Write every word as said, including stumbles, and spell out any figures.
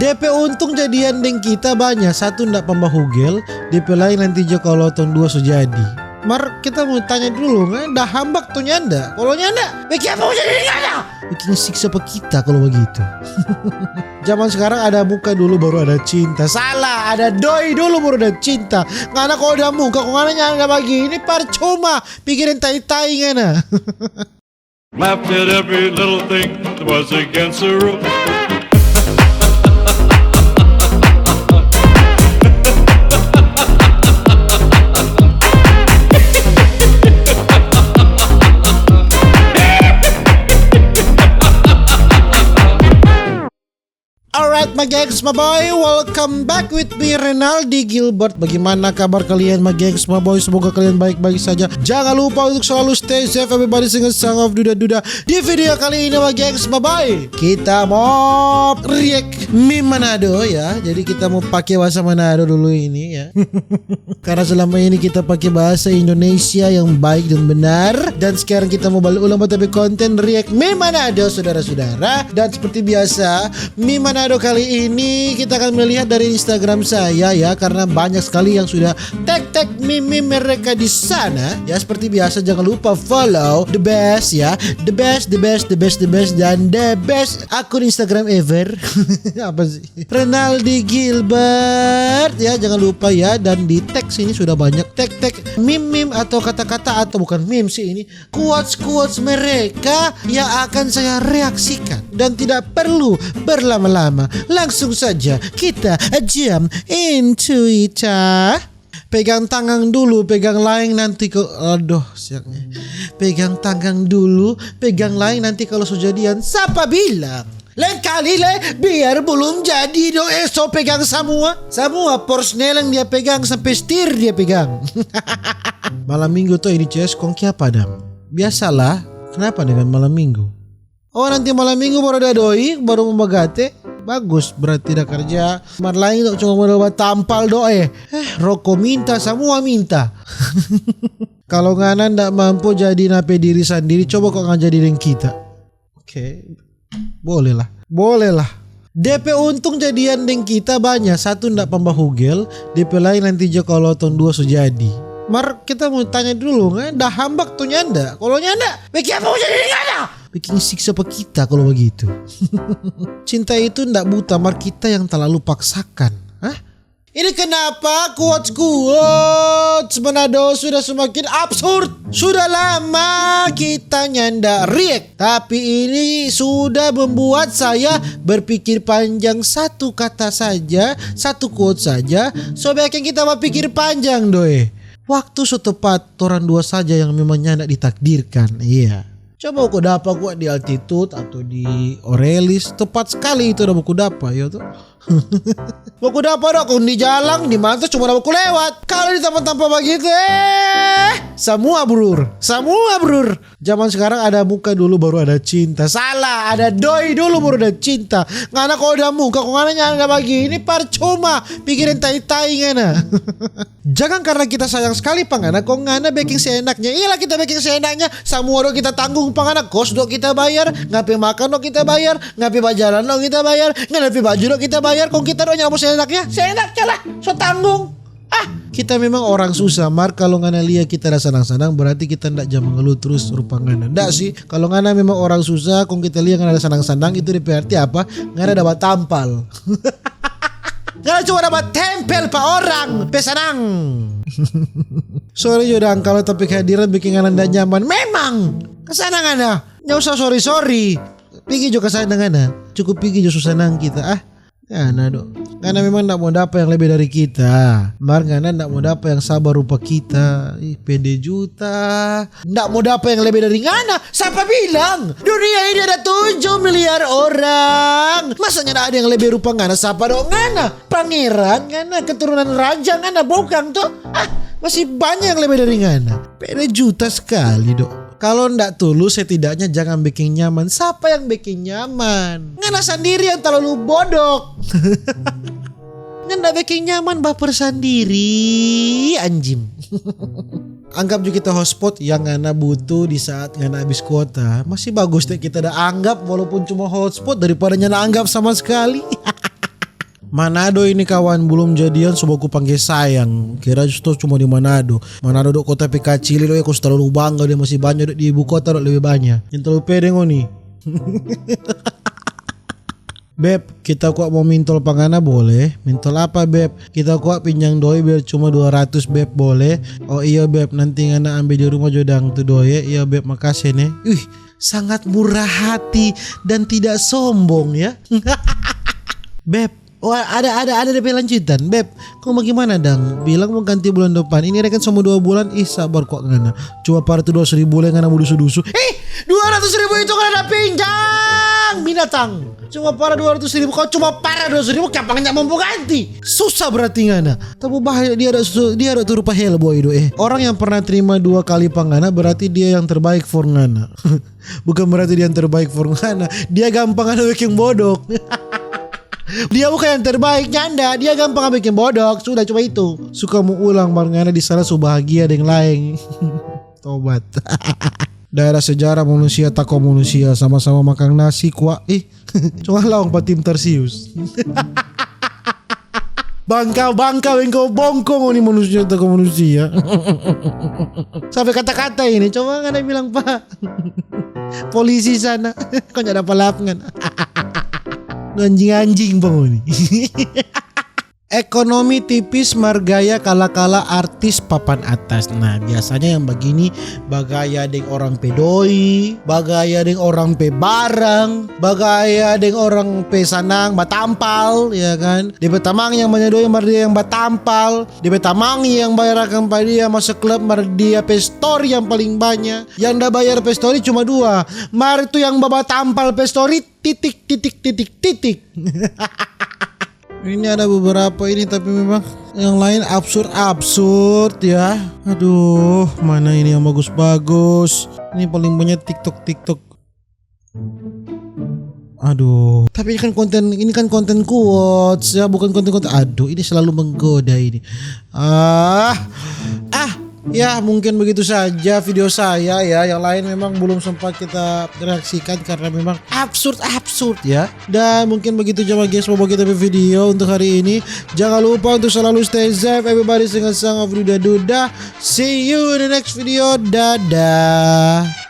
Depe untung jadian deng kita banya, satu nda pambahugel, depe lain nanti jo kalo tong dua so jadi. Mar kita mo tanya dulu, ngana da hambak to nyanda? Kalo nyanda, bikin apa mo jadi deng ngana? Bikin siksa pa kita kalo bagitu. Zaman sekarang ada muka dulu baru ada cinta. Salah, ada doi dulu baru ada cinta. Ngana kalo ada muka, kalo ngana nyanda bagini, parcuma. Pikirin tai-tai ngana. Laughed at every little thing that was against the rules. Alright, my gengs, my boy, welcome back with me, Renaldi Gilbert. Bagaimana kabar kalian, my gengs, my boy? Semoga kalian baik-baik saja. Jangan lupa untuk selalu stay safe, everybody. Sing a song of duda-duda. Di video kali ini, my gengs, my boy, kita mo react meme Manado, ya. Jadi kita mo pake bahasa Manado dulu ini, ya. Karena selama ini kita pake bahasa Indonesia yang baik dan benar. Dan sekarang kita mo bale ulang pa ta pe konten react meme Manado, saudara-saudara. Dan seperti biasa, meme Manado kali ini kita akan melihat dari Instagram saya, ya, karena banyak sekali yang sudah tag-tag meme-meme mereka di sana. Ya, seperti biasa, jangan lupa follow the best, ya, the best, the best, the best, the best, dan the best akun Instagram ever. Apa sih? Renaldi Gilbert, ya, jangan lupa, ya. Dan di tag sini sudah banyak tag-tag meme-meme atau kata-kata, atau bukan meme sih ini, quotes-quotes mereka yang akan saya reaksikan. Dan tidak perlu berlama-lama, langsung saja kita jump into it, ah. Pegang tangan dulu, pegang laeng nanti ke, aduh, siaknya. Pegang tangan dulu, pegang laeng nanti kalo so jadian, sapa bilang? Laeng kali le, biar belum jadi do, eh, so pegang samua. Samua porsneleng dia pegang, sampe stir dia pegang. Malam minggu to ini, ces, kong kiapa dang? Biasalah, kenapa dengan malam minggu? Oh, nanti malam minggu baru ada doi, baru mo bagate. Bagus, berarti da karja. Mar laeng do cuma modal batampal do, eh. Eh, roko minta, samua minta. Kalo ngana nda mampu jadi na pe diri sandiri, coba kong ngana jadi deng kita. Oke, bolehlah, bolehlah. Depe untung jadian deng kita banya, satu nda pambahugel, depe lain nanti jo kalo tong dua so jadi. Mar kita mo tanya dulu, ngana da hambak to nyanda? Kalo nyanda, bikin apa mo jadi deng ngana? Bikin siksa pa kita kalo bagitu. Cinta itu nda buta, mar kita yang talalu paksakan. Hah? Ini kenapa quotes-quotes Manado sudah semakin absurd? Sudah lama kita nyanda react, tapi ini sudah membuat saya berpikir panjang satu kata saja, satu quote saja. So bikin kita berpikir panjang, doi. Waktu so tepat, torang dua saja yang memang nyanda ditakdirkan. Iya. Coba baku dapa kwa di Altitude atau di Orelis, tepat sekali itu ada baku dapa, yo to. Baku dapa do kong di jalang, di manta cuma ada baku lewat. Kalau di tampa-tampa bagitu, eh, samua brur, samua brur. Zaman sekarang ada muka dulu baru ada cinta. Salah, ada doi dulu baru ada cinta. Ngana kalo ada muka, kong ngana nyanda bagini, parcuma. Pikirin tai-tai ngana. Jangan karena kita sayang sekali pa ngana, kong ngana beking seenaknya. Iyalah kita beking seenaknya, samua do kita tanggung pa ngana, kos do kita bayar, ngana pe makan do kita bayar, ngana pe bajalan do kita bayar, ngana pe baju do kita bayar, kong kita do nyanda mo seenaknya. Seenaknya lah, so tanggung. Ah, kita memang orang susah, mar kalo ngana lia kita ada sanang-sanang, berarti kita nda ja mangeluh trus rupa ngana. Nda sih, kalo ngana memang orang susah, kong kita lia ngana ada sanang-sanang, itu de pe arti apa? Ngana ada batampal. Ngana cuma dapat tempel pa orang pe sanang. Sorry jo dang, kalau topik hadiran bikin ngana nda nyaman. Memang, kesana ngana, nda usah sorry-sorry. Pigi jo kesana ngana, cukup pigi jo so sanang kita, ah. Ngana do. Ngana memang nda mo dapa yang lebe dari kita. Mar ngana nda mo dapa yang sabar rupa kita. Ih, pede juta. Nda mo dapa yang lebe dari ngana. Sapa bilang? Dunia ini ada tujuh miliar orang. Masa nyanda ada yang lebe rupa ngana? Sapa do ngana? Pangeran ngana, keturunan raja ngana, bukang to? Ah, masih banyak yang lebe dari ngana. Pede juta sekali do. Kalau ndak tulus, setidaknya jangan bikin nyaman. Sapa yang bikin nyaman? Ngana sandiri yang terlalu bodok. Ngana ndak bikin nyaman, baper sandiri, anjim. Anggap juga kita hotspot yang ngana butuh di saat ngana habis kuota. Masih bagus deh kita ada anggap walaupun cuma hotspot daripada nyanda anggap sama sekali. Manado ini kawan, belum jadian so baku pangge sayang. Kira justru cuma di Manado. Manado dok kota pe kacili dok, ya, ko su talalu bangga dia masih banya dok di ibu kota dok lebe banya. Yang terlalu pede ngoni. Beb, kita kwa mau mintol pa ngana boleh? Mintol apa, Beb? Kita kwa pinjang doi biar cuma dua ratus, Beb, boleh? Oh iyo, Beb, nanti ngana ambe di rumah jo dang tu doi, ya. Iyo, Beb, makase ne. Ih, sangat murah hati dan tidak sombong, ya. Beb, wah, ada, ada, ada depe lanjutan, Beb. Kong bagimana dang? Bilang mo ganti bulan depan. Ini kan so mo dua bulan. Ih, sabar kwa ngana. Cuma para tu dua ratus ribu le ngana mo dusu-dusu. Eh, dua ratus ribu itu ngana da pinjang, binatang. Cuma para dua ratus ribu. Kau cuma para dua ratus ribu, kiapa ngana mampu ganti? Susah berarti ngana. Tapi bahaya, dia ada su-, dia ada tu rupa hell boy do, eh. Orang yang pernah terima dua kali pa ngana berarti dia yang terbaik for ngana. Bukan berarti dia yang terbaik for ngana. Dia gampang ada bikin bodok. Dia bukan yang terbaik, nyanda. Dia gampang bikin bodok. Sudah, cuma itu. Suka mau ulang, mar ngana di sana su bahagia deng laeng. Tobat. Daerah sejarah manusia tako manusia, sama-sama makan nasi, kwa. Ih, cuma lawan pa tim Tarsius. Bangka-bangka, bengko-bongko ngoni manusia tako manusia. Sampai kata-kata ini, coba ngana bilang, Pak. Polisi sana. Kau nyanda palap ngana. Anjing-anjing pa ngoni. Ekonomi tipis mar gaya kala-kala artis papan atas. Nah, biasanya yang bagini bagaya deng orang pe doi, bagaya deng orang pe barang, bagaya deng orang pe sanang, batampal, ya kan? Dia pe tamang yang banya doi mar dia yang batampal, dia pe tamang yang bayar akang pa dia maso klub mar dia pe story yang paling banya. Yang da bayar pe story cuma dua, mar tu yang babatampal pe story titik, titik, titik, titik. Ini ada beberapa ini, tapi memang yang lain absurd-absurd ya. Aduh, mana ini yang bagus-bagus? Ini paling banyak TikTok, TikTok. Aduh, tapi ini kan konten, ini kan konten quotes ya, bukan konten-konten. Aduh, ini selalu menggoda ini. Ah, ah, ya mungkin begitu saja video saya ya. Yang lain memang belum sempat kita reaksikan karena memang absurd-absurd ya. Dan mungkin begitu cuma guys, mau kita video untuk hari ini. Jangan lupa untuk selalu stay safe, everybody, sing a song of duda-duda. See you in the next video. Dadah.